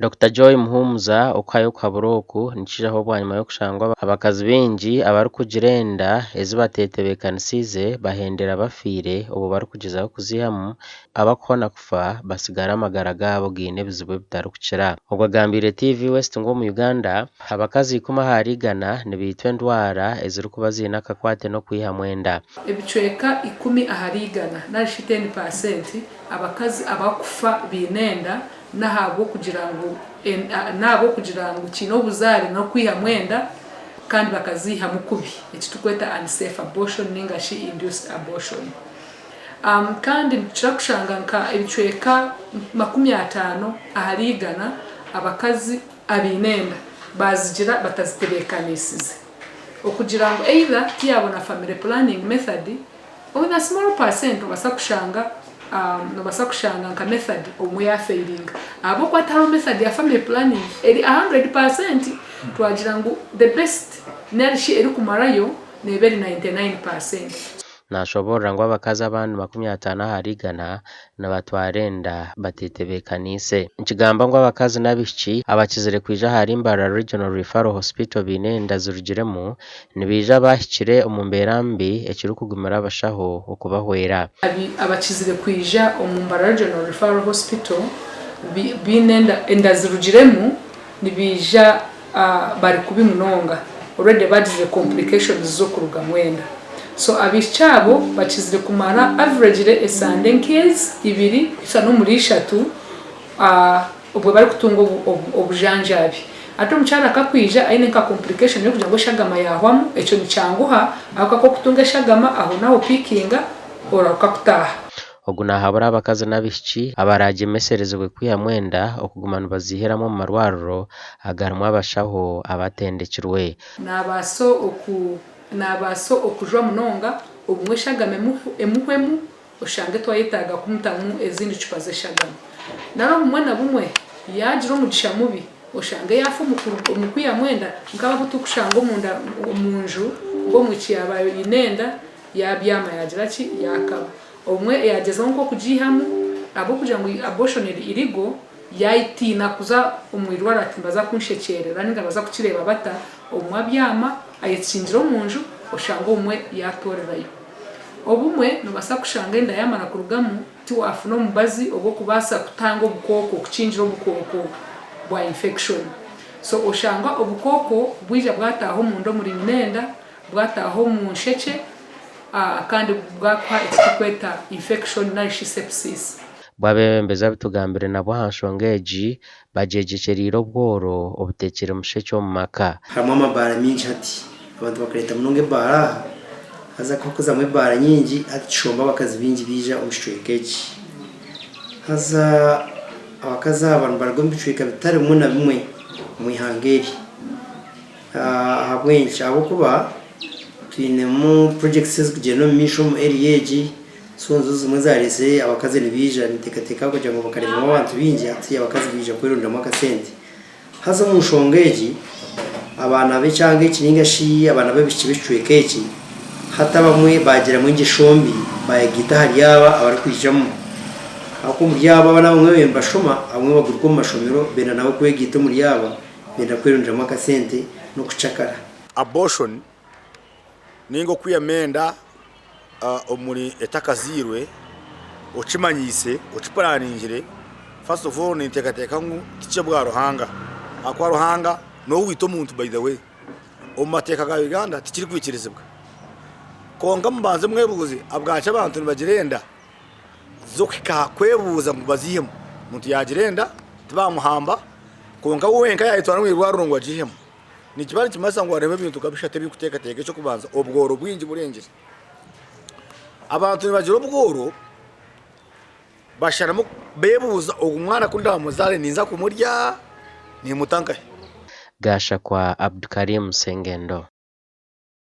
Dokita Joy Muhumuza okuhayo okuhabura oku nikijaho bwanyima y'okushangwa abakazi baingi abarikugira enda ezi bateetebeekanisiize bahendera bafiire obwo barikugyezaho kuziihamu abakuhona kufa batsigara amagara gaabo gaine ebizibu ebitarikukira. Ogwo agambiire TV West ngu omu Uganda, abakazi ikumi ahari igana nibaitwa endwara ezirikuba ziine akakwate n'okwihamu enda. Ebicweka ikumi ahari igana narishi ten paasenti abakazi abakufa baine enda n'ahabw'okugira ngu n'ahabw'okugira ngu kiine obuzaare n'okwihamu enda kandi bakaziihamu kubi eki turikweta unsafe abortion ninga shi induced abortion. Kandi nitukira kushanga nka ebicweka 50 ahari igana abakazi abaine enda baazigira batazitebeekaniisize. Okugira ngu either tiyaabona family planning method, on a small percent nobaasa kushanga nobaasa kushanga nka method obumwe yaafeiringa. Ahabw'okuba tihariho method ya family planning eri 100%, twagira ngu the best nari shi erikumarayo neeba eri 99%. Nashoboorora ngu abakazi abandi 50 ahari igana nibatwara enda batetebeekaniise. Nikigambwa ngu abakazi n'abaishiki abakizire kwija ahari Mbarara Regional Referral Hospital baine enda zirugiremu nibaija baahikire omu mbeera mbi ekirikugumira abashaho okubahwera. Abakizire kwija omu Mbarara Regional Referral Hospital baine enda zirugiremu nibaija bari kubi munonga already bagizire complications z'okurugamu enda. So abaishiki abo bakizire kumara averagely esande nk'ezi ibiri kuhitsya n'omuri ishatu obwe barikutunga obujanjaabi. Hati omukyara akakwija aine nka complication y'okugira ngu eshagama yahwamu, ekyo nikyanguha ahabw'okuba ku okutunga eshagama aho naho opikinga orahuka kutaaha. Ogu naahabura abakazi n'abaishiki abaragyemeserezibwe kwihamu enda okuguma nibaziihiramu omu marwariro agarimu abashaho abatendekirwe. Naabaasa oku naabaasa okujwa munonga, obumwe eshagama emuhwemu oshange twayetaaga kumutamu ezindi cupa z'eshagama. Nari obumwe na bumwe yaagira omugisha mubi oshange yaafa omu kwihamu enda nk'abo abu turikushanga omunda omu nju ngu omwishiki yaaba aine enda yaabyama yaagira ki yaakaba. Obumwe yaagyezaho nk'okugiihamu ahabw'okugira ngu abortion eri illegal, yaatiina kuza omu irwariro ati nibaza kunshekyerera ninga nibaza kukireeba bata, obumwe abyama ayekingira omu nju oshanga obumwe yaatoorerayo. Obumwe noobaasa kushanga enda yaamara kurugamu tiwaafuna omubazi ogw'okubaasa kutanga obukooko, kukingira obukooko bwa infection. So oshanga obukooko bwija bwataaha omunda omuri nyina enda, bwataaha omu nshekye kandi bwakuha eki turikweta infection nari shi sepsis. Bo abeebembezi abu tugambire nabo aha nshonga egi bagyegyekyeriire obworo obuteekire mushekye omu maka. Harimu amabaara mingi hati. Abantu bakareeta munonga ebaara aha, haza ku harikuzamu ebaara nyingi hati kishomba abakazi baingi baija omu kicweka eki. Haza abakazi aba nibaruga omu bicweka bitari bimwe na bimwe omu ihanga eri. Ahabw'enki? Ahabw'okuba twinemu projects ezikugyenda omu maisho omu area egi, so nizo zimwe ezareetsire abakazi nibaija niteekateeka kugira ngu bakareebamu abantu baingi hati abakazi baija kweronderamu akasente. Haza omu nshonga egi, abaana b'ekyanga eki nainga shi abaana b'abaishiki b'ekicweka eki, hati abamwe baagiramu engyesho mbi baayagaita ahari aba abarikwijamu. Ahabw'okuba omuri abo abaana abamwe babaire nibashoma, abamwe baguruka omu mashomero benda nabo kwegaita omuri aba. Benda kweronderamu akasente n'okucakara. Abortion ninga okwihamu enda omuri etakazairwe okimanyiise okipuraningire first of all ninteekateeka ngu tiky'obwa Ruhanga ahakuba Ruhanga niwe owaita omuntu by the way omu mateeka ga Uganda tikirikwikirizibwa kwonka mubanze mwebuuze ahabwaki abantu nibagira enda z'okuhika aha kwebuuza ngu baziihemu. Omuntu yaagira enda tibamuhamba kwonka we wenka yaayetwara omu irwariro ngu agiihemu. Nikiba nikimanyisa ngu hariho ebintu nka bishatu ebi ndikuteekateeka. Eky'okubanza obworo bwingi burengire. Abantu nibagira obworo basharamu beebuuza ogu mwana ku ndaamuzaare ninza kumurya niimuta nkahi? Gashakwa Abdukarim Sengendo.